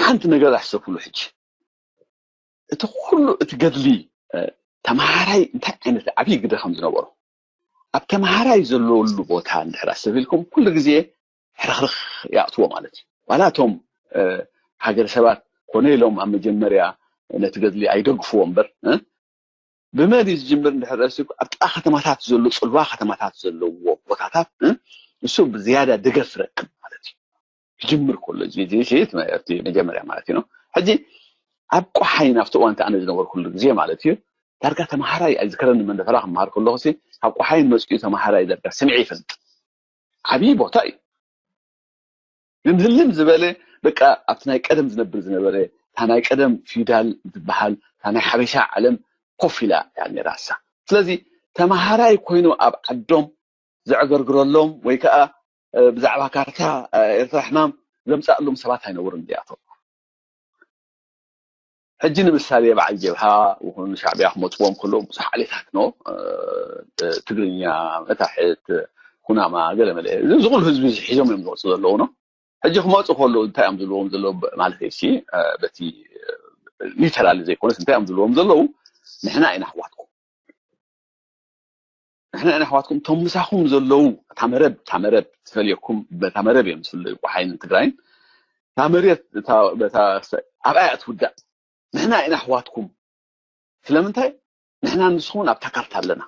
ሓንቲ ነገር ኣሕሰብሉ ሕጂ። እቲ ኩሉ እቲ ገድሊ ተማሃራይ እንታይ ዓይነት ዓብዪ ግደ ከም ዝነበሮ፣ ኣብ ተማሃራይ ዘለወሉ ቦታ እንድሕር ኣስተብሂልኩም ኩሉ ግዜ ሕርኽርኽ ይኣትዎ ማለት እዩ። ዋላ እቶም ሃገረ ሰባት ኮነ ኢሎም ኣብ መጀመርያ ነቲ ገድሊ ኣይደግፍዎ እምበር፣ ብመን እዩ ዝጅምር እንድሕር ረሲኩ፣ ኣብ ጥቓ ከተማታት ዘሎ፣ ጽልዋ ከተማታት ዘለዎ ቦታታት ንሱ ብዝያዳ ደገፍ ይረክብ ማለት እዩ። ክጅምር ከሎ እቲ መጀመርያ ማለት እዩ። ሕጂ ኣብ ቆሓይ ናብቲ እዋን ኣነ ዝነበርኩሉ ግዜ ማለት እዩ፣ ዳርጋ ተማሃራይ ኣይዝከረኒ፣ መንደፈራ ክመሃር ከለኹ ካብ ቆሓይ መፅኡ ተማሃራይ ዳርጋ ስምዒ ይፈልጥ። ዓብዪ ቦታ እዩ። ግን ህልም ዝበለ በቃ ኣብቲ ናይ ቀደም ዝነብር ዝነበረ፣ እታ ናይ ቀደም ፊውዳል ዝበሃል፣ እታ ናይ ሓበሻ ዓለም ኮፍ ኢላ እያ ነይራ እሳ። ስለዚ ተማሃራይ ኮይኑ ኣብ ዓዶም ዘዕገርግረሎም ወይ ከዓ ብዛዕባ ካርታ ኤርትራ ሕማም ዘምፃእሎም ሰባት ኣይነበሩን እዚኣቶም። ሕጂ ንምሳሌ በዓል ጀብሃ ይኹን ሻዕብያ ክመፅዎም ከሎ ብዙሕ ዓሌታት ኖ ትግርኛ፣ መታሕት፣ ኩናማ፣ ገለመለ፣ እዚ ኩሉ ህዝቢ ሒዞም እዮም ዝመፁ ዘለዉ ኖ። ሕጂ ክመፁ ከለዉ እንታይ እዮም ዝብልዎም ዘለዉ ማለት እዩ ሲ በቲ ሊተራሊ ዘይኮነስ እንታይ እዮም ዝብልዎም ዘለዉ? ንሕና ኢና ኣሕዋትኩም፣ ንሕና ኢና ኣሕዋትኩም፣ እቶም ምሳኹም ዘለዉ እታ መረብ እታ መረብ ትፈልየኩም፣ በታ መረብ እዮም ዝፍለዩ፣ ቆሓይን ትግራይን። እታ መሬት ኣብኣ እያ ትውዳእ። ንሕና ኢና ኣሕዋትኩም። ስለምንታይ? ንሕና ንስኹምን ኣብታ ካርታ ኣለና።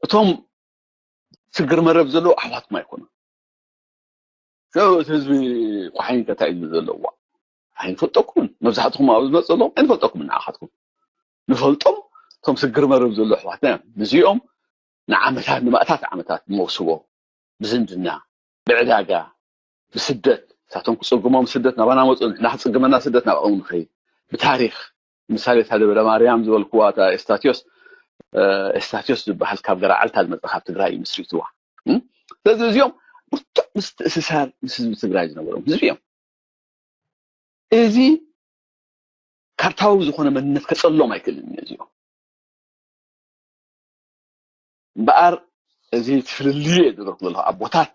እቶም ስግር መረብ ዘለዉ ኣሕዋትኩም ኣይኮኑን። እቲ ህዝቢ ቆሓይን ከታይ እዩ ዘለዋ? ኣይንፈልጠኩምን። መብዛሕትኹም ኣብ ዝመፅ ዘለኹም ኣይንፈልጠኩምን። ንዓኻትኩም ንፈልጦም እቶም ስግር መረብ ዘለዉ ኣሕዋትና እዮም። ንዚኦም ንዓመታት ንማእታት ዓመታት ብመውስቦ ብዝምድና ብዕዳጋ ብስደት እሳቶም ክፅግሞም ስደት ናባና መፁ፣ ንሕና ክፅግመና ስደት ናብኦም ንኸይድ። ብታሪክ ምሳሌ እታ ደብረ ማርያም ዝበልክዋ እታ ኤስታትዮስ ኤስታትዮስ ዝበሃል ካብ ገራዓልታ ዝመፀ ካብ ትግራይ እዩ ምስሪትዋ። ስለዚ እዚኦም ብርቱዕ ምስትእስሳር ምስ ህዝቢ ትግራይ ዝነበሮም ህዝቢ እዮም። እዚ ካርታዊ ዝኾነ መንነት ከፀሎም ኣይክእልን እዩ እዚኦም። እምበኣር እዚ ፍልልዩ እየ ዝገብረኩም ዘለኹ ኣቦታት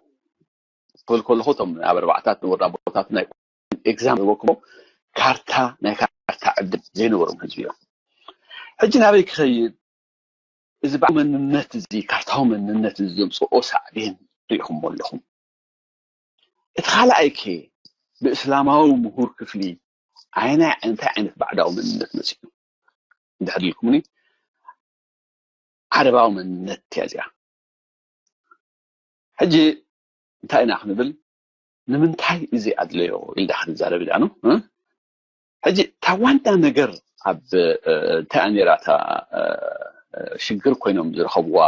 ክብል ከለኹ እቶም ኣብ ኣርባዕታት ንወርዳ ኣቦታት ናይ ኤግዛም ዝበልኩሞ ካርታ ናይ ካርታ ዕድል ዘይነበሮም ህዝቢ እዮም። ሕጂ ናበይ ክኸይድ? እዚ በዓል መንነት እዚ ካርታዊ መንነት እዚ ዘምፅኦ ሳዕቤን ሪኢኹሞ ኣለኹም። እቲ ካልኣይ ከ ብእስላማዊ ምሁር ክፍሊ ኣይናይ እንታይ ዓይነት ባዕዳዊ መንነት መፂኡ እንድሕር ኢልኩምኒ ዓረባዊ መንነት እያ እዚኣ። ሕጂ እንታይ ኢና ክንብል? ንምንታይ እዚ ኣድለዮ ኢልዳ ክንዛረብ ኢላ ነው። ሕጂ እታ ዋና ነገር ኣብ እንታይ ነራ እታ ሽግር ኮይኖም ዝረኸብዋ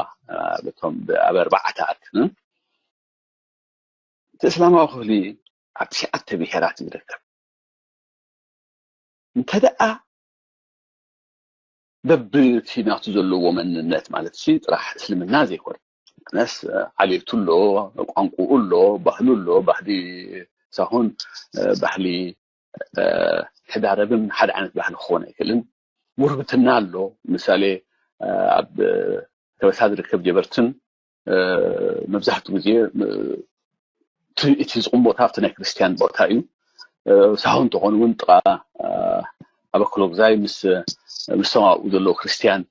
በቶም ኣብ ኣርባዕታት እቲ እስላማዊ ክፍሊ ኣብ ትሽዓተ ብሄራት ዝርከብ እንተ ደኣ በብቲ ናቱ ዘለዎ መንነት ማለት ሲ ጥራሕ እስልምና ዘይኮነ ነስ ዓሌቱ ኣሎ፣ ቋንቋኡ ኣሎ፣ ባህሉ ኣሎ፣ ባህሊ ሳሆን ባህሊ ሕዳረብን ሓደ ዓይነት ባህሊ ክኸውን ኣይክእልን። ጉርብትና ኣሎ። ምሳሌ ኣብ ከበሳ ዝርከብ ጀበርትን መብዛሕትኡ ግዜ እቲ ዝቕም ቦታ ኣብቲ ናይ ክርስትያን ቦታ እዩ። ሳሆ እንተኾኑ እውን ጥቓ ኣበክሎግዛይ ምስ ሰማኡ ዘለዉ ክርስትያን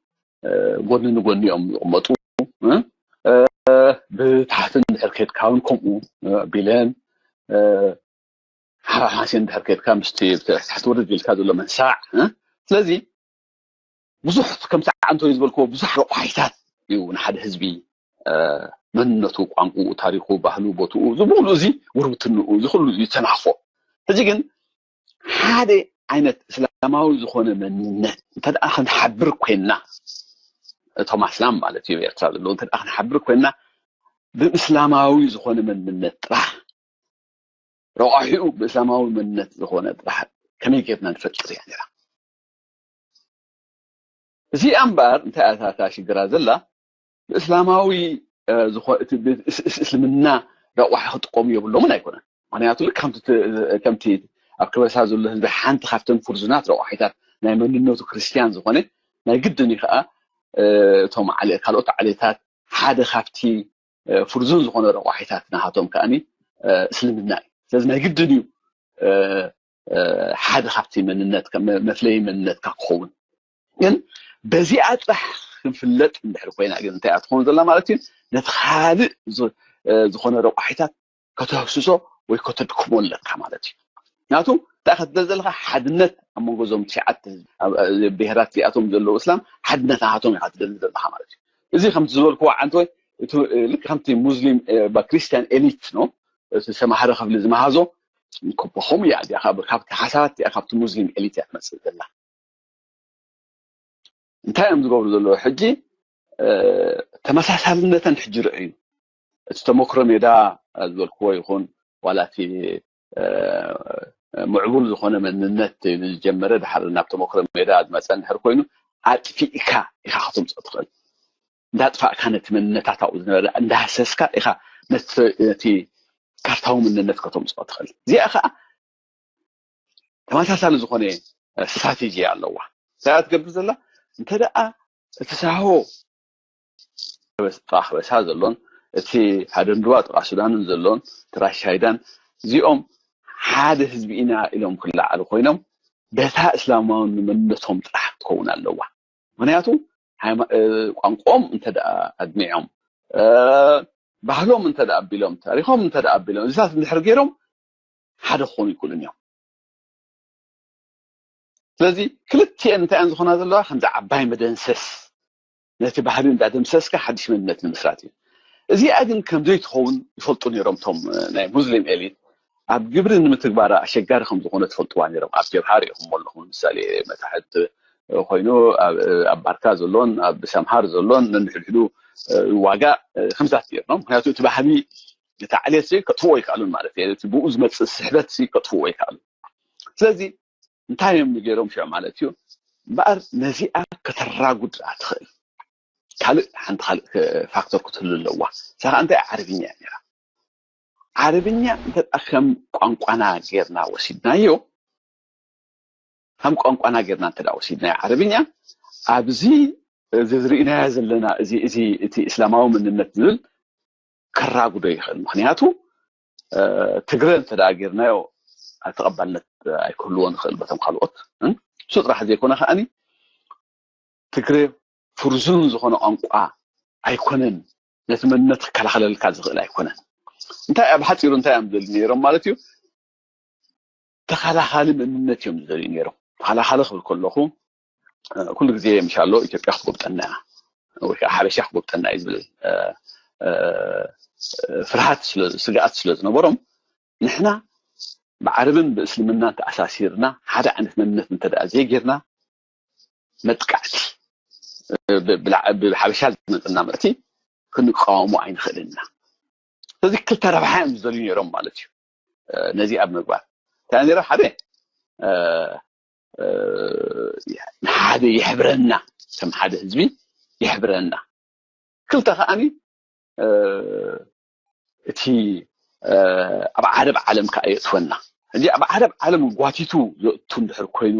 ጎኒ ንጎኒ እዮም ዝቕመጡ። ብታሕቲ እንድሕር ከድካ እውን ከምኡ ቢለን ሓሓሴ እንድሕር ከድካ ምስቲ ታሕቲ ወርድ ኢልካ ዘሎ መንሳዕ። ስለዚ ብዙሕ ከምቲ ዓንቶ እዩ ዝበልክዎ ብዙሕ ረቋሒታት እዩ ንሓደ ህዝቢ መንነቱ፣ ቋንቋኡ፣ ታሪኹ፣ ባህሉ፣ ቦትኡ፣ እዚ ብሙሉ እዚ ጉርብትንኡ፣ እዚ ኩሉ እዩ ተናኽፎ። ሕጂ ግን ሓደ ዓይነት እስላማዊ ዝኾነ መንነት እንተ ደኣ ክንሓብር ኮይንና፣ እቶም ኣስላም ማለት እዩ ኤርትራ ዘለዉ እንተ ደኣ ክንሓብር ኮይንና ብእስላማዊ ዝኾነ መንነት ጥራሕ ረቋሒኡ ብእስላማዊ መንነት ዝኾነ ጥራሕ ከመይ ጌርና ንፈጥር እያ ነራ። እዚኣ እምበኣር እንታይ እያ እታ ሽግራ ዘላ ብእስላማዊ እስልምና ረቋሒ ክጥቀሙ የብሎምን ኣይኮነን። ምክንያቱ ልክ ከምቲ ኣብ ከበሳ ዘሎ ህዝቢ ሓንቲ ካብተን ፍርዙናት ረቋሒታት ናይ መንነቱ ክርስትያን ዝኾነ ናይ ግድን እዩ ከዓ እቶም ካልኦት ዓሌታት ሓደ ካብቲ ፍርዙን ዝኾነ ረቋሒታት ናሃቶም ከዓኒ እስልምና እዩ። ስለዚ ናይ ግድን እዩ ሓደ ካብቲ መንነት መፍለይ መንነትካ ክኸውን። ግን በዚኣ ጥራሕ ክንፍለጥ እንድሕር ኮይና ግን እንታይ ትኸውን ዘላ ማለት እዩ? ነቲ ካልእ ዝኾነ ረቋሒታት ከተህስሶ ወይ ከተድክሞ ኣለካ ማለት እዩ። ናቱ እንታይ ክትደል ዘለካ? ሓድነት ኣብ መንጎ እዞም ትሽዓተ ብሄራት እዚኣቶም ዘለዉ እስላም ሓድነት ናቶም ኢካ ትደሊ ዘለካ ማለት እዩ። እዚ ከምቲ ዝበልክዎ ዓንተ ወይ ልክ ከምቲ ሙስሊም ክርስቲያን ኤሊት ነው፣ እቲ ዝተማህረ ክፍሊ ዝመሃዞ ከምኡ እያ እዚኣ ካብቲ ሓሳባት እዚኣ ካብቲ ሙስሊም ኤሊት እያ ትመፅእ ዘላ። እንታይ እዮም ዝገብሩ ዘለዉ ሕጂ? ተመሳሳልነተን ሕጂ ርዕዩ። እቲ ተመክሮ ሜዳ ዝበልክዎ ይኹን ዋላ እቲ ምዕቡል ዝኾነ መንነት ዝጀመረ ድሓር ናብ ተመክሮ ሜዳ ዝመፀ እንድሕር ኮይኑ ኣጥፊእካ ኢካ ከተምፅኦ ትኽእል። እንዳጥፋእካ ነቲ መንነታት ኣብኡ ዝነበረ እንዳሃሰስካ ኢካ ነቲ ካርታዊ መንነት ከተምፅኦ ትኽእል። እዚኣ ከዓ ተመሳሳሊ ዝኾነ ስትራቴጂ ኣለዋ። እንታይ ትገብር ዘላ? እንተ ደኣ እቲ ሳሆ ጥቓ ከበሳ ዘሎን እቲ ሃደንድዋ ጥቓ ሱዳንን ዘሎን እቲ ራሻይዳን እዚኦም ሓደ ህዝቢ ኢና ኢሎም ክለዓሉ ኮይኖም በታ እስላማዊ መንነቶም ጥራሕ ክትከውን ኣለዋ። ምክንያቱ ቋንቋኦም እንተ ኣድሚዖም፣ ባህሎም እንተ ኣቢሎም፣ ታሪኮም እንተ ኣቢሎም፣ እዚታት እንድሕር ገይሮም ሓደ ክኾኑ ይክእሉን እዮም። ስለዚ ክልቲኤን እንታይ እየን ዝኾና ዘለዋ? ከምዚ ዓባይ መደምሰስ፣ ነቲ ባህሊ እንዳደምሰስካ ሓድሽ መንነት ንምስራት እዩ። እዚኣ ግን ከምዘይትኸውን ይፈልጡ ነይሮም እቶም ናይ ሙስሊም ኤሊት። ኣብ ግብሪ ንምትግባራ ኣሸጋሪ ከም ዝኾነ ትፈልጥዋ ነይሮም። ኣብ ጀብሃ ሪኢኹም ኣለኹም። ምሳሌ መታሕት ኮይኑ ኣብ ባርካ ዘሎን ኣብ ሰምሃር ዘሎን ነንሕድሕዱ ዋጋ ከምዛት ነይርኖም። ምክንያቱ እቲ ባህሊ እቲ ዓሌት ከጥፍዎ ይከኣሉን ማለት እዩ። እቲ ብኡ ዝመፅእ ስሕበት ከጥፍዎ ይከኣሉ። ስለዚ እንታይ እዮም ንገይሮም ሽዑ ማለት እዩ? እምበኣር ነዚኣ ከተራጉድ ትኽእል ካልእ ሓንቲ ካልእ ፋክተር ክትህሉ ኣለዋ። ሳኻ እንታይ ዓረብኛ እያ ነራ። ዓረብኛ እንተ ከም ቋንቋና ጌርና ወሲድናዮ፣ ከም ቋንቋና ጌርና እንተ ወሲድናዮ ዓረብኛ ኣብዚ እዚ ዝርኢናዮ ዘለና እዚ እዚ እቲ እስላማዊ መንነት ዝብል ከራጉዶ ይኽእል። ምክንያቱ ትግረ እንተ ጌርናዮ ተቐባልነት ኣይክህልዎ ንኽእል በቶም ካልኦት። እሱ ጥራሕ ዘይኮነ ከዓኒ ትግረ ፍርዙን ዝኾነ ቋንቋ ኣይኮነን። ነቲ መንነት ክከላኸለልካ ዝኽእል ኣይኮነን። እንታይ ኣብ ሓፂሩ እንታይ እዮም ዝደልዩ ነይሮም ማለት እዩ? ተኸላኻሊ መንነት እዮም ዝደልዩ ነይሮም። ተኸላኻሊ ክብል ከለኹ ኩሉ ግዜ ምሻሎ ኢትዮጵያ ክትጎብጠና እያ ወይ ከዓ ሓበሻ ክትጎብጠና እዩ ዝብል ፍርሃት ስግኣት ስለ ዝነበሮም ንሕና ብዓረብን ብእስልምናን ተኣሳሲርና ሓደ ዓይነት መንነት እንተ ዘይጌርና መጥቃዕቲ ብሓበሻ ዝመፅና ምእቲ ክንቃወሙ ኣይንኽእልን ኢና። ስለዚ ክልተ ረብሓ እዮም ዝደልዩ ነይሮም ማለት እዩ። ነዚ ኣብ ምግባር እንታይ ነይረ ሓደ ንሓደ ይሕብረና፣ ከም ሓደ ህዝቢ ይሕብረና። ክልተ ከዓኒ እቲ ኣብ ዓረብ ዓለም ከዓ የእትወና። ሕጂ ኣብ ዓረብ ዓለም ጓቲቱ ዘእቱ እንድሕር ኮይኑ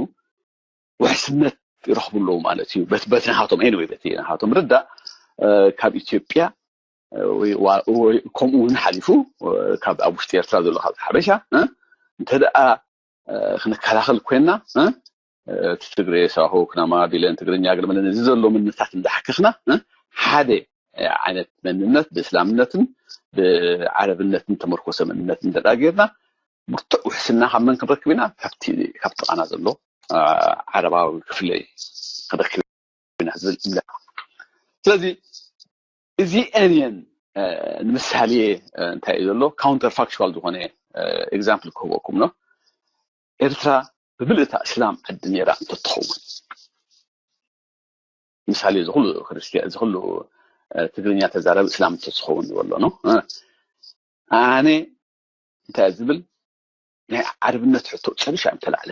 ውሕስነት ይረኽቡ ኣለዉ ማለት እዩ። በቲ ናሃቶም ኤንወይ በቲ ናሃቶም ርዳእ ካብ ኢትዮጵያ ከምኡ እውን ሓሊፉ ካብ ኣብ ውሽጢ ኤርትራ ዘሎ ካብ ሓበሻ እንተ ደኣ ክንከላኸል ኮይና እቲ ትግሬ ሳሆ ክናማ ቢለን ትግርኛ ግርመለን እዚ ዘሎ መንነታት እንዳሓከኽና ሓደ ዓይነት መንነት ብእስላምነትን ብዓረብነትን ተመርኮሰ መንነት እንተ ጌርና ብርቱዕ ውሕስና ካብ መን ክንረክብ ኢና? ካብ ጥቓና ዘሎ ዓረባዊ ክፍለ ክንረክብ ኢና ዝብል እምነት። ስለዚ እዚአን እየን ንምሳሌ እንታይ እዩ ዘሎ counterfactual ዝኾነ example ክህበኩም ነው። ኤርትራ ብምልእታ እስላም ዓዲ ነይራ እንተትኸውን ምሳሌ ዝኩሉ ክርስትያን ዝኩሉ ትግርኛ ተዛረብ እስላም እንተዝኸውን ዝበሎ ነው። ኣነ እንታይ ዝብል ናይ ዓርብነት ሕቶ ጨርሻ እዮም ተላዕለ።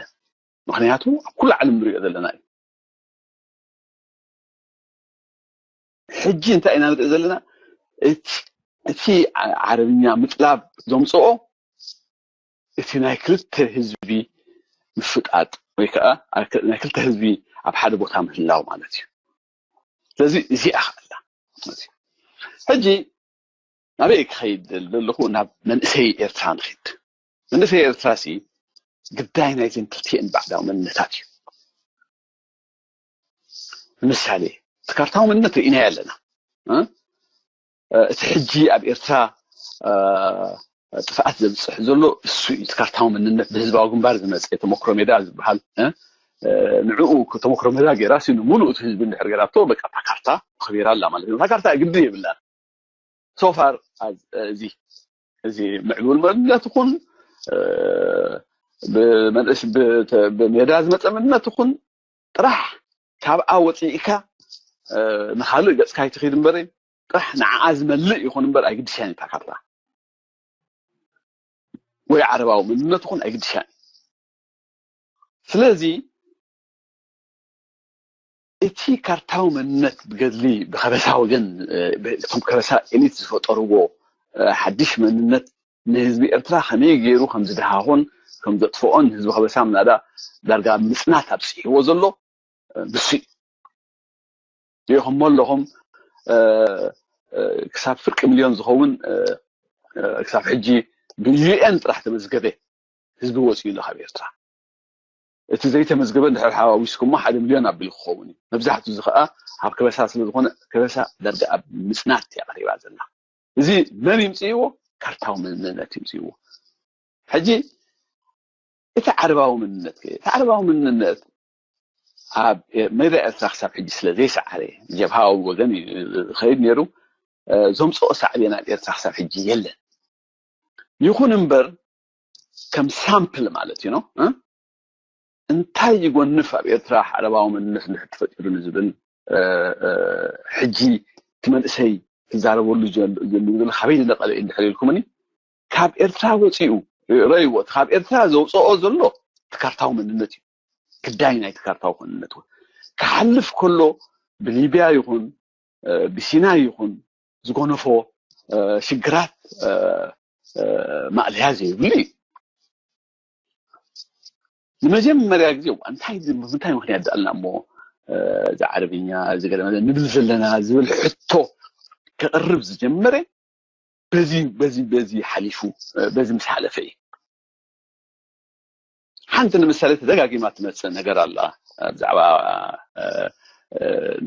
ምክንያቱ ኣብ ኩሉ ዓለም ንሪኦ ዘለና እዩ። ሕጂ እንታይ ኢና ንርኢ ዘለና? እቲ ዓረብኛ ምጥላብ ዘምፅኦ እቲ ናይ ክልተ ህዝቢ ምፍጣጥ ወይ ከዓ ናይ ክልተ ህዝቢ ኣብ ሓደ ቦታ ምህላው ማለት እዩ። ስለዚ እዚኣ ከኣላ ሕጂ ናበይ ክኸይድ ዘለኹ? ናብ መንእሰይ ኤርትራ ንኽድ። መንእሰይ ኤርትራ ሲ ግዳይ ናይዘን ክልቲኤን ባዕዳዊ መንነታት እዩ። ንምሳሌ እቲ ካርታዊ መንነት ርኢናዮ ኣለና። እቲ ሕጂ ኣብ ኤርትራ ጥፍኣት ዘብፅሕ ዘሎ እሱ እዩ። እቲ ካርታዊ መንነት ብህዝባዊ ግንባር ዝመፀ ተመክሮ ሜዳ ዝበሃል ንዕኡ ተመክሮ ሜዳ ገይራ ንሙሉእ እቲ ህዝቢ እንድሕር ገይራቶ በቃ እታ ካርታ ተኸቢራ ኣላ ማለት እዩ። እታ ካርታ ግዲ የብላን። ሶፋር እዚ እዚ ምዕቡል መንነት ይኹን ብመንእስ ብሜዳ ዝመፀ መንነት ይኹን ጥራሕ ካብኣ ወፂእካ ንካልእ ገፅካ ይትኺድ እምበር ጥራሕ ንዓኣ ዝመልእ ይኹን እምበር ኣይግድሻን እታ ካርታ ወይ ዓረባዊ መንነት ይኹን ኣይግድሻን። ስለዚ እቲ ካርታዊ መንነት ብገድሊ ብከበሳ ወገን እቶም ከበሳ ኤሊት ዝፈጠርዎ ሓድሽ መንነት ንህዝቢ ኤርትራ ከመይ ገይሩ ከም ዝደሃኾን ከም ዘጥፍኦን ህዝቢ ከበሳ ምናዳ ዳርጋ ኣብ ምጽናት ኣብጽሕዎ ዘሎ ንሱ እዩ። ሪኢኹሞ ኣለኹም ክሳብ ፍርቂ ሚልዮን ዝኸውን ክሳብ ሕጂ ብዩኤን ጥራሕ ተመዝገበ ህዝቢ ወፂኡ ኣሎ ካብ ኤርትራ። እቲ ዘይተመዝገበ እንድሕር ሓዋዊስኩሞ ሓደ ሚልዮን ኣቢሉ ክኸውን እዩ። መብዛሕትኡ እዚ ከዓ ኣብ ከበሳ ስለ ዝኾነ ከበሳ ዳርጋ ኣብ ምፅናት እያ ቀሪባ ዘላ። እዚ መን ይምፅእዎ? ካርታዊ መንነት ይምፅእዎ። ሕጂ እቲ ዓረባዊ መንነት ከ? እቲ ዓረባዊ መንነት ኣብ ሜዳ ኤርትራ ክሳብ ሕጂ ስለ ዘይሰዓረ ጀብሃ ወገን እዩ ዝኸይድ ነይሩ። ዘምፅኦ ሳዕቤን ኣብ ኤርትራ ክሳብ ሕጂ የለን። ይኹን እምበር ከም ሳምፕል ማለት እዩ እንታይ ይጎንፍ ኣብ ኤርትራ ዓረባዊ መንነት እንድሕር ተፈጢሩ ንዝብል ሕጂ እቲ መንእሰይ ትዛረበሉ ዘሎ ካበይ ዝነቀለ እዩ እንድሕር ኢልኩምኒ ካብ ኤርትራ ወፂኡ ረእይዎ ካብ ኤርትራ ዘውፅኦ ዘሎ ትካርታዊ መንነት እዩ። ግዳይ ናይ ትካርታዊ መንነት እውን ክሓልፍ ከሎ ብሊብያ ይኹን ብሲናይ ይኹን ዝጎነፎ ሽግራት ማእለያ ዘይብሉ እዩ። ንመጀመርያ ግዜ እንታይ ብምንታይ ምክንያት ደኣልና እሞ እዚ ዓረብኛ እዚ ገለ ንብል ዘለና ዝብል ሕቶ ከቕርብ ዝጀመረ በዚ በዚ በዚ ሓሊፉ በዚ ምስ ሓለፈ እዩ። ሓንቲ ንምሳሌ ተደጋጊማ ትመፅእ ነገር ኣላ ብዛዕባ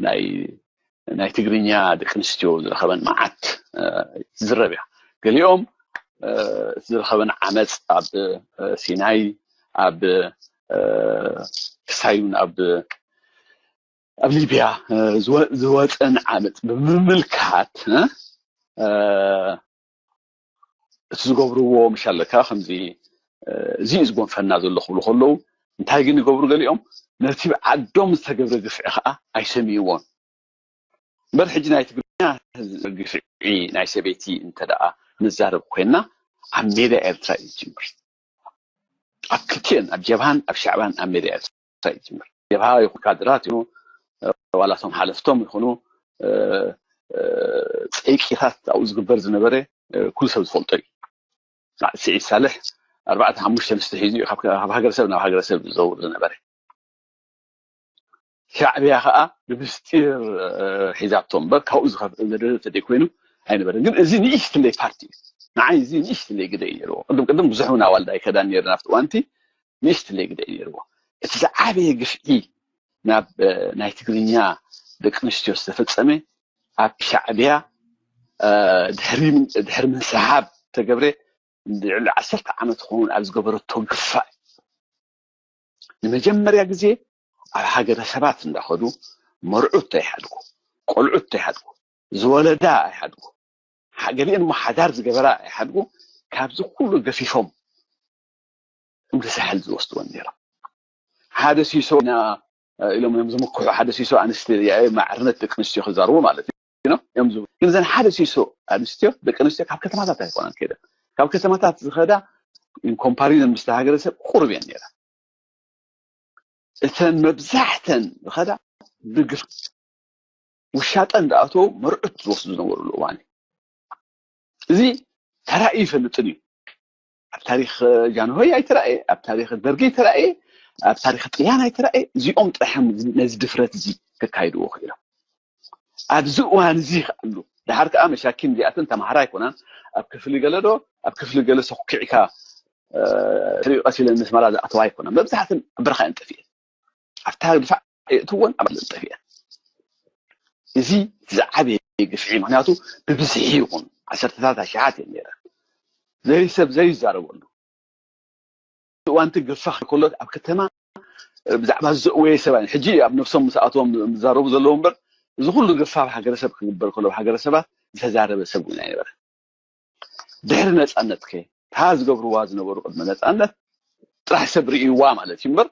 ናይ ናይ ትግርኛ ደቂ ኣንስትዮ ዝረኸበን መዓት ትዝረብ እያ። ገሊኦም ዝረኸበን ዓመፅ ኣብ ሲናይ ኣብ ክሳዩን ኣብ ኣብ ሊብያ ዝወፀን ዓመፅ ብምምልካት እቲ ዝገብርዎ ምሽ ኣለካ ከምዚ እዚ እዩ ዝጎንፈና ዘሎ ክብሉ ከለዉ እንታይ ግን ይገብሩ ገሊኦም ነቲ ዓዶም ዝተገብረ ግፍዒ ከዓ ኣይሰምይዎን እምበር ሕጂ ናይ ትግርኛ ግፍዒ ናይ ሰበይቲ እንተ ደኣ ንዛረብ ኮይና ኣብ ሜዳ ኤርትራ እዩ ዝጅምር ኣብ ክልቲኤን ኣብ ጀብሃን ኣብ ሻዕባን ኣብ ሜዳ ኤርትራ ይጅምር ጀብሃ ይኹን ካድራት ይኹኑ ዋላቶም ሓለፍቶም ይኹኑ ፀይቂታት ኣብኡ ዝግበር ዝነበረ ኩሉ ሰብ ዝፈልጦ እዩ ስዒድ ሳልሕ ኣርባዕተ ሓሙሽተ ኣንስቲ ሒዙ እዩ ካብ ሃገረሰብ ናብ ሃገረሰብ ዝዘውር ዝነበረ ሻዕብያ ከዓ ብምስጢር ሒዛቶ እምበር ካብኡ ዝኸፍእ መደረ ተደይ ኮይኑ ኣይነበረን ግን እዚ ንእሽትለይ ፓርቲ እዩ ንዓይ እዚ ንእሽትለይ ግደ እዩ ነይርዎ ቅድም ቅድም ብዙሕ እውን ኣዋልድ ኣይከዳን ነይሩ ናብቲ እዋንቲ ንእሽትለይ ግደ እዩ ነይርዎ እቲ ዝዓበየ ግፍዒ ናብ ናይ ትግርኛ ደቂ ኣንስትዮ ዝተፈፀመ ኣብ ሻዕብያ ድሕሪ ምንስሓብ ተገብረ ልዕሊ ዓሰርተ ዓመት ክኸውን ኣብ ዝገበረቶ ግፋ ንመጀመርያ ግዜ ኣብ ሃገረ ሰባት እንዳኸዱ መርዑት ኣይሓድጉ ቆልዑት ኣይሓድጉ ዝወለዳ ኣይሓድጉ ገሊአን እሞ ሓዳር ዝገበራ ኣይሓድጉ ካብዚ ኩሉ ገፊፎም እንደ ሳሕል ዝወስድወን ነይሮም ሓደ ሲሶ ኢና ኢሎም እዮም ዝምክሑ ሓደ ሲሶ ኣንስቲ ማዕርነት ደቂ ኣንስትዮ ክዛርቡ ማለት እዩ እዮም ዝብሉ ግን ዘን ሓደ ሲሶ ኣንስትዮ ደቂ ኣንስትዮ ካብ ከተማታት ኣይኮናን ከይደን ካብ ከተማታት ዝኸዳ ኢን ኮምፓሪዝን ምስ ሃገረሰብ ቁሩብ እየን ነይረን እተን መብዛሕተን ዝኸዳ ብግፍ ውሻጠ እንዳኣተው መርዑት ዝወስዱ ዝነበሩሉ እዋን እዚ ተራእዩ ይፈልጥን እዩ ኣብ ታሪክ ጃንሆይ ኣይተራእየ ኣብ ታሪክ ደርጊ ኣይተራእየ ኣብ ታሪክ ጥልያን ኣይተራእየ እዚኦም ጥራሕም ነዚ ድፍረት እዚ ከካይድዎ ክኢሎም ኣብዚ እዋን እዚ ይክኣሉ ድሓር ከዓ መሻኪን እዚኣተን ተምሃራ ኣይኮናን ኣብ ክፍሊ ገለ ዶ ኣብ ክፍሊ ገለ ሰኩዕካ ትሪኡ ቀስ ኢለን መስመራ ዝኣተዋ ኣይኮነን። መብዛሕተን ኣብ በረኻ እየን ጠፊአን። ኣብታ ድፋዕ የእትወን ኣብ ጠፊአን። እዚ ዝዓበየ ግፍዒ፣ ምክንያቱ ብብዝሒ ይኹን ዓሰርተታት ኣሽሓት እየን ነይረን ዘይሰብ ዘይዛረበሉ። እዋንቲ ገፋ ከሎ ኣብ ከተማ ብዛዕባ ዘእወየ ሰብ ሕጂ ኣብ ነፍሶም ምስ ኣቶም ዝዛረቡ ዘለዉ እምበር፣ እዚ ኩሉ ገፋ ኣብ ሃገረሰብ ክግበር ከሎ ኣብ ሃገረሰባት ዝተዛረበ ሰብ እውን ኣይነበረ። ድሕሪ ነፃነት ከ እታ ዝገብርዋ ዝነበሩ ቅድሚ ነፃነት ጥራሕ ሰብ ርእይዋ ማለት እዩ እምበር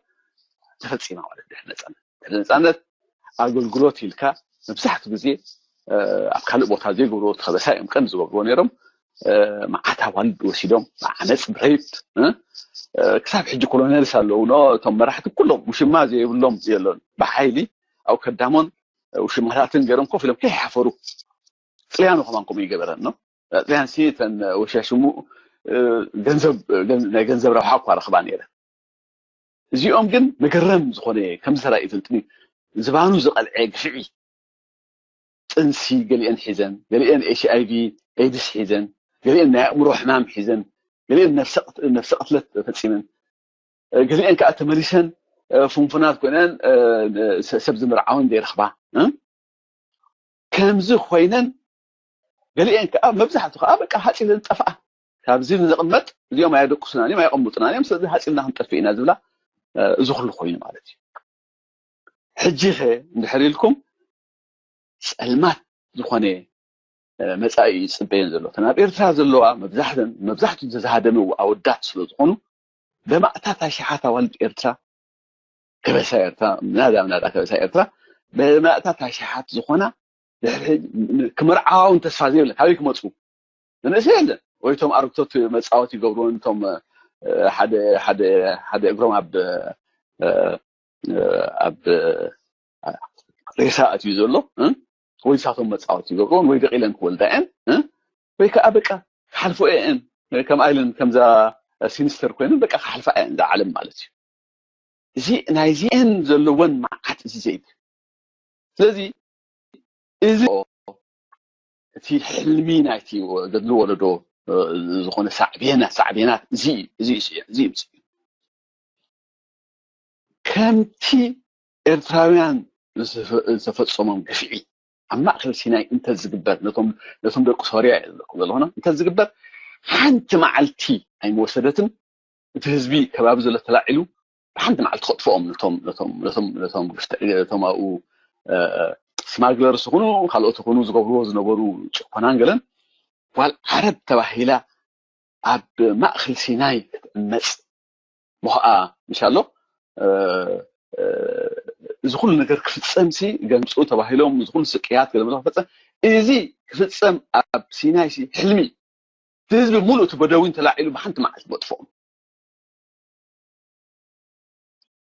ተፈፂማ ማለት ድሕሪ ነፃነት ድሕሪ ነፃነት ኣገልግሎት ኢልካ መብዛሕትኡ ግዜ ኣብ ካልእ ቦታ ዘይገብርዎ ተኸበሳ እዮም ቀንዲ ዝገብርዎ ነይሮም። መዓት ኣዋልድ ወሲዶም ብዓመፅ ብሬፕ ክሳብ ሕጂ ኮሎኔልስ ኣለዉ። እቶም መራሕቲ ኩሎም ውሽማ ዘይብሎም የለን። ብሓይሊ ኣብ ከዳሞን ውሽማታትን ገይሮም ኮፍ ኢሎም ከይሓፈሩ። ጥልያኑ ከማን ከምኡ ይገበረን ነው። ጥልያን ሲ እተን ወሻሽሙ ገንዘብ ናይ ገንዘብ ረብሓ እኳ ረኽባ ነይረን። እዚኦም ግን መገረም ዝኾነ ከምዚ ተራእዩ ዝንጥኒ ዝባኑ ዝቐልዐ ግፍዒ ጥንሲ ገሊአን ሒዘን፣ ገሊአን ኤች ኣይ ቪ ኤድስ ሒዘን፣ ገሊአን ናይ ኣእምሮ ሕማም ሒዘን፣ ገሊአን ነፍሰ ቅትለት ፈፂመን፣ ገሊአን ከዓ ተመሊሰን ፍንፉናት ኮይነን ሰብ ዝምርዓውን ዘይረኽባ ከምዚ ኮይነን ገሊአን ከዓ መብዛሕቱ ከዓ በቃ ሃፂለን ጠፍኣ። ካብዚ ንቕመጥ እዚኦም ኣየደቅሱናን እዮም ኣየቐምጡናን እዮም ስለዚ ሃፂልና ክንጠፍእ ኢና ዝብላ እዚ ኩሉ ኮይኑ ማለት እዩ። ሕጂ ኸ እንድሕር ኢልኩም ፀልማት ዝኾነ መፃኢ እዩ ዝፅበየን ዘሎ። እተን ኣብ ኤርትራ ዘለዋ መብዛሕተን መብዛሕቱ ዝተሃደመ ኣወዳት ስለ ዝኾኑ በማእታት ኣሽሓት ኣዋልድ ኤርትራ ከበሳ ኤርትራ ምናዳ ምናዳ ከበሳ ኤርትራ በማእታት ኣሽሓት ዝኾና ድሕሪ ክምርዓዋ እውን ተስፋ ዘይብለን ካበይ ክመፁ መንእሰይ የለን ወይ እቶም ኣረግቶት መፃወት ይገብርዎን እቶም ሓደ ሓደ ሓደ እግሮም ኣብ ኣብ ሬሳ ኣትዩ ዘሎ ወይ ንሳቶም መፃወት ይገብርዎን ወይ ደቂለን ክወልዳ እየን ወይ ከዓ በቃ ክሓልፎ እየን ከም ኣይለን ከምዛ ሲኒስተር ኮይነን በቃ ክሓልፋ እየን እዛ ዓለም ማለት እዩ። እዚ ናይዚአን ዘለወን መዓት እዚ ዘይት ስለዚ እዚ እቲ ሕልሚ ናይቲ ገድሊ ወለዶ ዝኾነ ሳዕቤናት ሳዕቤናት እዚ እዚ እዚ ከምቲ ኤርትራውያን ዝተፈፀሞም ግፍዒ ኣብ ማእከል ሲናይ እንተዝግበር ነቶም ደቂ ሶርያ እየ ዘለኹ ዘለኹና እንተዝግበር ሓንቲ መዓልቲ ኣይምወሰደትን እቲ ህዝቢ ከባቢ ዘሎ ተላዒሉ ብሓንቲ መዓልቲ ከጥፍኦም ነቶም ኣብኡ ስማግለርስ ይኹኑ ካልኦት ይኹኑ ዝገብርዎ ዝነበሩ ጭኮናን ገለን ጓል ዓረብ ተባሂላ ኣብ ማእከል ሲናይ ክትዕመፅ ምኸዓ ምሻሎ እዚ ኩሉ ነገር ክፍፀም ሲ ገምፁ ተባሂሎም እዚ ኩሉ ስቅያት ገለ ክፈፀም እዚ ክፍፀም ኣብ ሲናይ ሲ ሕልሚ እቲ ህዝቢ ሙሉእ እቲ በደዊን ተላዒሉ ብሓንቲ መዓልቲ በጥፍኦም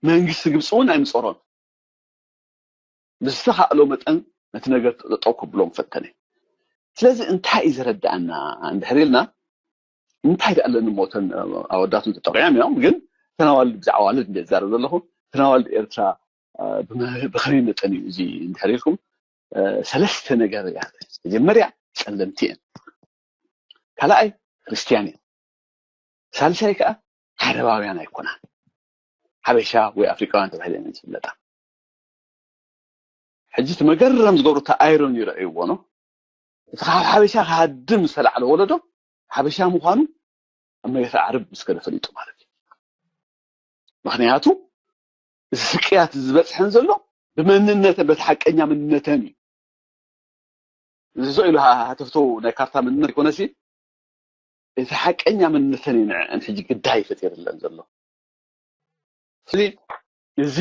መንግስቲ ግብፂ እውን ኣይምፀሮን ብዝተኻእሎ መጠን ነቲ ነገር ጠጠው ከብሎም ፈተነ ስለዚ እንታይ እዩ ዘረዳእና እንድሕር ኢልና እንታይ ደኣ ኣለኒ ሞተን ኣወዳቱ ተጠቂዖም እዮም ግን ተናዋልድ ብዛዕባ ዋልድ እንደ ዝዛረብ ዘለኹ ተናዋልድ ኤርትራ ብኸመይ መጠን እዩ እዚ እንድሕር ኢልኩም ሰለስተ ነገር እያ መጀመርያ ፀለምቲ እየን ካልኣይ ክርስትያን እየን ሳልሳይ ከዓ ዓረባውያን ኣይኮናን ሓበሻ ወይ ኣፍሪቃውያን ተባሂለን እየን ዝፍለጣ ሕጂ እቲ መገረም ዝገብሩ እቲ ኣይሮን ይረኣይዎ ነው እቲ ካብ ሓበሻ ክሃድም ዝተላዕለ ወለዶ ሓበሻ ምዃኑ ኣብ መሬት ዓረብ ምስ ከደ ፈሊጡ ማለት እዩ ምክንያቱ እዚ ስቅያት ዝበፅሐን ዘሎ ብመንነተን በቲ ሓቀኛ መንነተን እዩ እዚ ሰው ኢሉ ሃተፍቶ ናይ ካርታ መንነት ይኮነሲ እቲ ሓቀኛ መንነተን እዩ ንዕን ሕጂ ግዳይ ፈጢርለን ዘሎ ስለዚ እዚ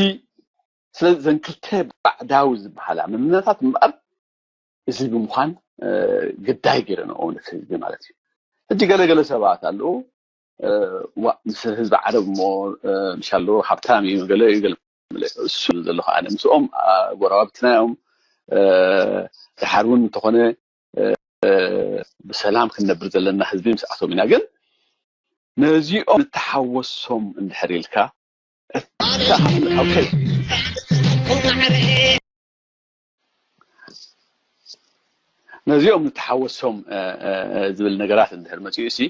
ስለዚ ዘን ክልተ ባዕዳዊ ዝበሃላ መንነታት እምበኣር እዚ ብምዃን ግዳይ ገይረንኦ ነቲ ህዝቢ ማለት እዩ ሕጂ ገለገለ ሰባት ኣለዉ ምስ ህዝቢ ዓረብ እሞ ምሻሎ ሃብታም እዩ ገለ እዩ ገለ እሱ ዘሎ ከዓ ምስኦም ጎረባብትና እዮም ድሓር እውን እንተኾነ ብሰላም ክንነብር ዘለና ህዝቢ ምስኣቶም ኢና ግን ነዚኦም ንተሓወሶም እንድሕር ኢልካ ነዚኦም ንተሓወሶም ዝብል ነገራት እንድሕር መፅኡ ሲ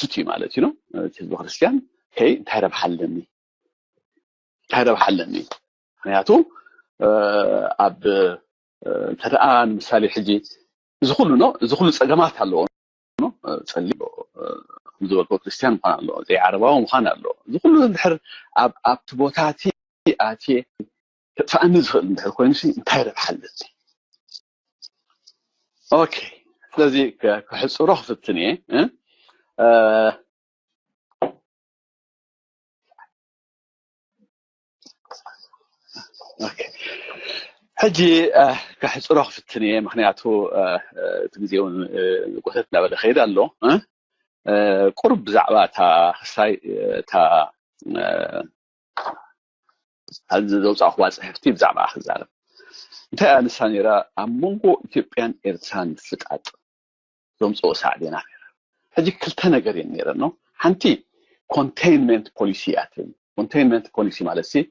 ቱቲ ማለት እዩ። እቲ ህዝቢ ክርስቲያን ከይ እንታይ ረብሓ ኣለኒ እንታይ ረብሓ ኣለኒ? ምክንያቱ ኣብ እንተ ደኣ ንምሳሌ ሕጂ እዚ ኩሉ ኖ እዚ ኩሉ ጸገማት ኣለዎ ኖ ጸሊ ከምዝበልኮ ክርስቲያን ምዃን ኣለዎ፣ ዘይዓረባዊ ምዃን ኣለዎ። እዚ ኩሉ እንድሕር ኣብቲ ቦታቲ ኣትየ ከጥፍኣኒ ዝኽእል እንድሕር ኮይኑ እንታይ ረብሓ ኣለኒ? ኦኬ፣ ስለዚ ክሕፅሮ ክፍትን እየ። ሕጂ ከሕፅሮ ክፍትን እየ፣ ምክንያቱ እቲ ግዜ እውን ጎተት እናበለ ከይድ ኣሎ። ቁርብ ብዛዕባ እታ ክሳይ እታ ኣብዚ ዘውፃእኹዋ ፅሕፍቲ ብዛዕባ ክዛረብ እንታይ እያ ንሳ ነይራ? ኣብ መንጎ ኢትዮጵያን ኤርትራን ምፍጣጥ ዘምፅኦ ሳዕቤና ነይራ። ሕጂ ክልተ ነገር እየን ነይረን ነው። ሓንቲ ኮንቴይንመንት ፖሊሲ እያ ትብል። ኮንቴይንመንት ፖሊሲ ማለት ሲ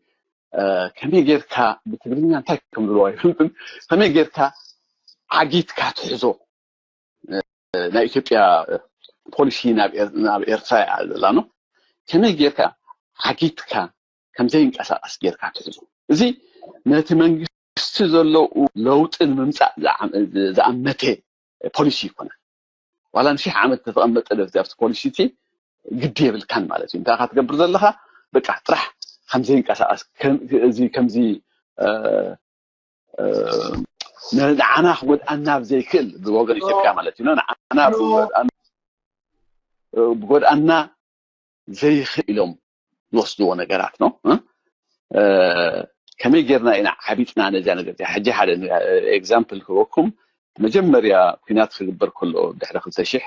ከመይ ጌርካ ብትግርኛ እንታይ ከም ዝብልዋ ይፈልጥን ከመይ ጌርካ ዓጊትካ ትሕዞ ናይ ኢትዮጵያ ፖሊሲ ናብ ኤርትራ እያ ዘላ ነው። ከመይ ጌርካ ዓጊትካ ከምዘይንቀሳቀስ ጌርካ ትሕዞ። እዚ ነቲ መንግስቲ ዘለዉ ለውጢ ንምምፃእ ዝኣመተ ፖሊሲ ይኮነ። ዋላ ንሽሕ ዓመት ተተቐመጠ ኣብቲ ፖሊሲ እቲ ግዲ የብልካን ማለት እዩ። እንታይ ኢኻ ትገብር ዘለኻ? በቃ ጥራሕ ከምዘይንቀሳቀስ እዚ ከምዚ ንዓና ክጎድኣና ብዘይክእል ብወገን ኢትዮጵያ ማለት እዩ ንዓና ብጎድኣና ዘይኽእል ኢሎም ዝወስድዎ ነገራት ነው። ከመይ ጌርና ኢና ዓቢጥና ነዚያ ነገር እዚኣ? ሕጂ ሓደ ኤግዛምፕል ክህበኩም፣ መጀመርያ ኩናት ክግበር ከሎ ድሕሪ ክልተ ሽሕ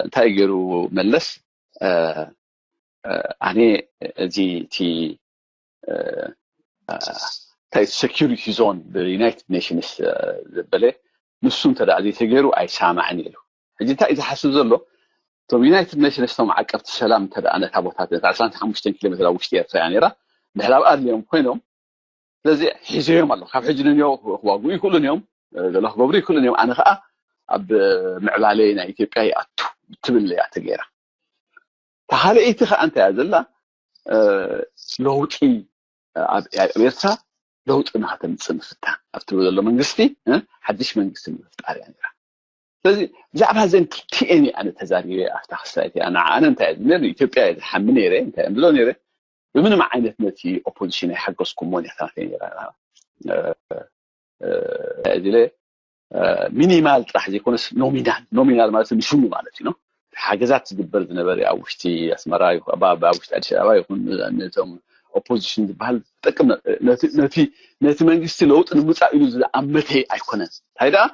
እንታይ ገይሩ መለስ? ኣነ እዚ እቲ እንታይ ሴኪሪቲ ዞን ብዩናይትድ ኔሽንስ ዘበለ ንሱ እንተ ዘይተገይሩ ኣይሳማዕን ኢሉ። ሕጂ እንታይ እዩ ዝሓስብ ዘሎ? እቶም ዩናይትድ ኔሽንስ እቶም ዓቀብቲ ሰላም እንተ ነታ ቦታት ነታ ዕስራን ሓሙሽተን ኪሎ ሜትር ኣብ ውሽጢ ኤርትራ እያ ነይራ ድሕር ኣብኣ ኣድልዮም ኮይኖም ስለዚ ሒዘዮም ኣሎ ካብ ሕጂ ንንዮ ክዋግኡ ይክእሉን እዮም ገለ ክገብሩ ይክእሉን እዮም ኣነ ከዓ ኣብ ምዕባለ ናይ ኢትዮጵያ ይኣቱ ትብል እያ ተገይራ ተካልአይቲ ከዓ እንታይ እያ ዘላ ለውጢ ኣብ ኤርትራ ለውጢ ንክተምፅእ ምፍታን ኣብቲ ዘሎ መንግስቲ ሓድሽ መንግስቲ ንምፍጣር እያ ነራ ስለዚ ብዛዕባ ዘን ክልቲኤን እየ ኣነ ተዛሪበ ኣብታ ክሳይቲ እያ ንዓነ እንታይ እየ ዝብል ኢትዮጵያ እየ ዝሓሚ ነይረ እንታይ እየ ብሎ ነይረ ብምንም ዓይነት ነቲ ኦፖዚሽን ኣይሓገዝኩሞን እየ ተናተ ነይረ እዚ ለ ሚኒማል ጥራሕ ዘይኮነስ ኖሚናል ኖሚናል ማለት ንሽሙ ማለት እዩ ሓገዛት ዝግበር ዝነበረ ኣብ ውሽጢ ኣስመራ ኣብ ውሽጢ ኣዲስ ኣበባ ይኹን ነቶም ኦፖዚሽን ዝበሃል ዝጠቅም ነቲ መንግስቲ ለውጢ ንምፃእ ኢሉ ዝኣመተ ኣይኮነን እንታይ ደኣ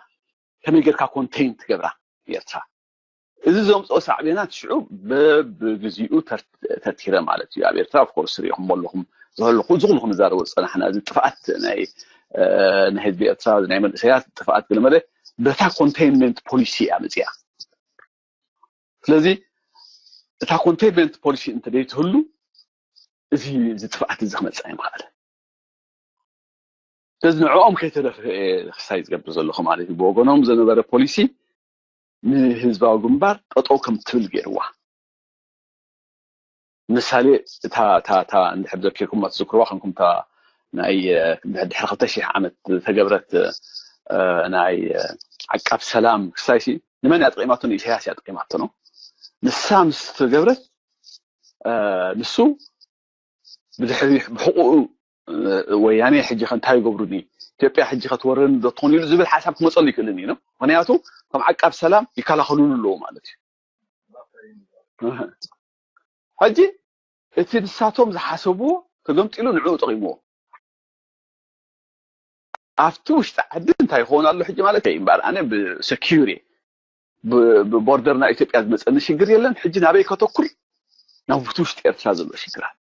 ከመይ ጌርካ ኮንቴን ትገብራ ኤርትራ እዚ ዘምፅኦ ሳዕቤናት ሽዑ በብግዚኡ ተርቲረ ማለት እዩ ኣብ ኤርትራ ኦፍኮርስ ሪኢኹም ኣለኹም ዝህልኹ እዚ ኩሉ ክንዛረቦ ዝፀናሕና እዚ ጥፍኣት ናይ ናይ ህዝቢ ኤርትራ ናይ መንእሰያት ጥፍኣት ገለመለ በታ ኮንቴይንመንት ፖሊሲ እያ መፅያ ስለዚ እታ ኮንቴይንመንት ፖሊሲ እንተደይትህሉ እዚ እዚ ጥፍኣት እዚ ክመፅእ ኣይምኽኣለን ስለዚ ንዕኦም ከይተደፍአ ክሳይ ዝገብር ዘለኹ ማለት እዩ ብወገኖም ዝነበረ ፖሊሲ ንህዝባዊ ግንባር ጠጠው ከም ትብል ገይርዋ ምሳሌ እታ እታ እታ እንድሕር ዘኪርኩም ትዝክርዋ ከምኩም እታ ናይ ድሕሪ ክልተ ሺሕ ዓመት ዝተገብረት ናይ ዓቃብ ሰላም ክሳይሲ ንመን እያ ጥቂማቶ ንኢሳያስ እያ ጥቂማቶ ነው ንሳ ምስ ተገብረት ንሱ ብድሕሪ ብሕቁኡ ወያኔ ሕጂ ከ እንታይ ይገብሩኒ ኢትዮጵያ ሕጂ ከትወረኒ ዶ ትኾን ኢሉ ዝብል ሓሳብ ክመፀሉ ይክእልን እዩ ምክንያቱ ከም ዓቃብ ሰላም ይከላኸሉሉ ኣለዎ ማለት እዩ ሕጂ እቲ ንሳቶም ዝሓሰብዎ ተገምጢሉ ንዕኡ ጠቂምዎ ኣብቲ ውሽጢ ዓዲ እንታይ ይኸውን ኣሎ ሕጂ ማለት እምበኣር ኣነ ብሰኪሪ ብቦርደር ናይ ኢትዮጵያ ዝመፀኒ ሽግር የለን ሕጂ ናበይ ከተኩር ናብቲ ውሽጢ ኤርትራ ዘሎ ሽግራት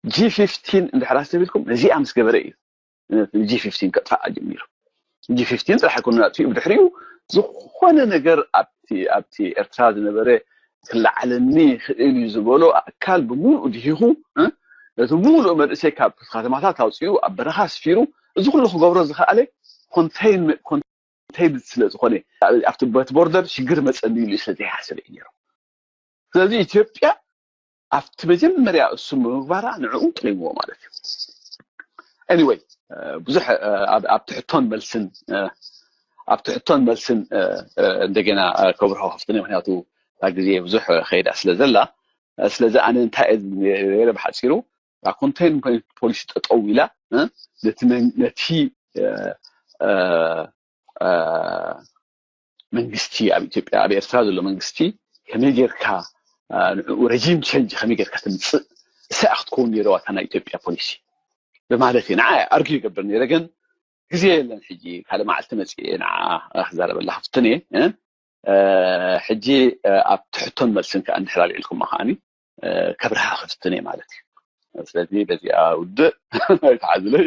ጂ ፊፍቲን እንድሕር ኣስተቢልኩም ነዚኣ ምስ ገበረ እዩ ጂ ፊፍቲን ከጥፋእ ጀሚሩ ጂ ፊፍቲን ጥራሕ ኣይኮነ ኣጥፊኡ ብድሕሪኡ ዝኾነ ነገር ኣብቲ ኣብቲ ኤርትራ ዝነበረ ክለዓለኒ ይኽእል እዩ ዝበሎ ኣካል ብምሉኡ ድሂኹ ነቲ ምሉእ መንእሰይ ካብ ከተማታት ኣውፅኡ ኣብ በረኻ ኣስፊሩ እዚ ኩሉ ክገብሮ ዝኸኣለ ኮንቴይንመንት ኮንቴይንድ ስለ ዝኾነ ኣብቲ በቲ ቦርደር ሽግር መፀኒ ኢሉ ስለ ዘይሓሰበ እዩ ነይሩ ስለዚ ኢትዮጵያ ኣብቲ መጀመርያ እሱ ምግባራ ንዕኡ ጥሊምዎ ማለት እዩ። Anyway ብዙሕ ኣብቲ ሕቶን መልስን ኣብቲ ሕቶን መልስን እንደገና ከብርሆ ከፍትነ ምክንያቱ እታ ግዜ ብዙሕ ከይዳ ስለ ዘላ ስለዚ ኣነ እንታይ እየ ብሓፂሩ ኮንቴን ፖሊሲ ጠጠው ኢላ ነቲ መንግስቲ ኣብ ኢትዮጵያ ኣብ ኤርትራ ዘሎ መንግስቲ ከመይ ጌርካ ንኡ ረጂም ቸንጅ ከመይ ጌርካ ትምፅእ እሳ ክትከውን ነይረዋ እታ ናይ ኢትዮጵያ ፖሊሲ ብማለት እዩ ንዓ ኣርጊ ይገብር ነይረ ግን ግዜ የለን ሕጂ ካልእ መዓልቲ መፅእ ንዓ ክዛረበላ ክፍትን እየ ሕጂ ኣብ ትሕቶን መልስን ከዓ እንድሕር ኣልዒልኩማ ከዓኒ ከብርሃ ክፍትን እየ ማለት እዩ ስለዚ በዚኣ ውድእ ኣይተዓዝለይ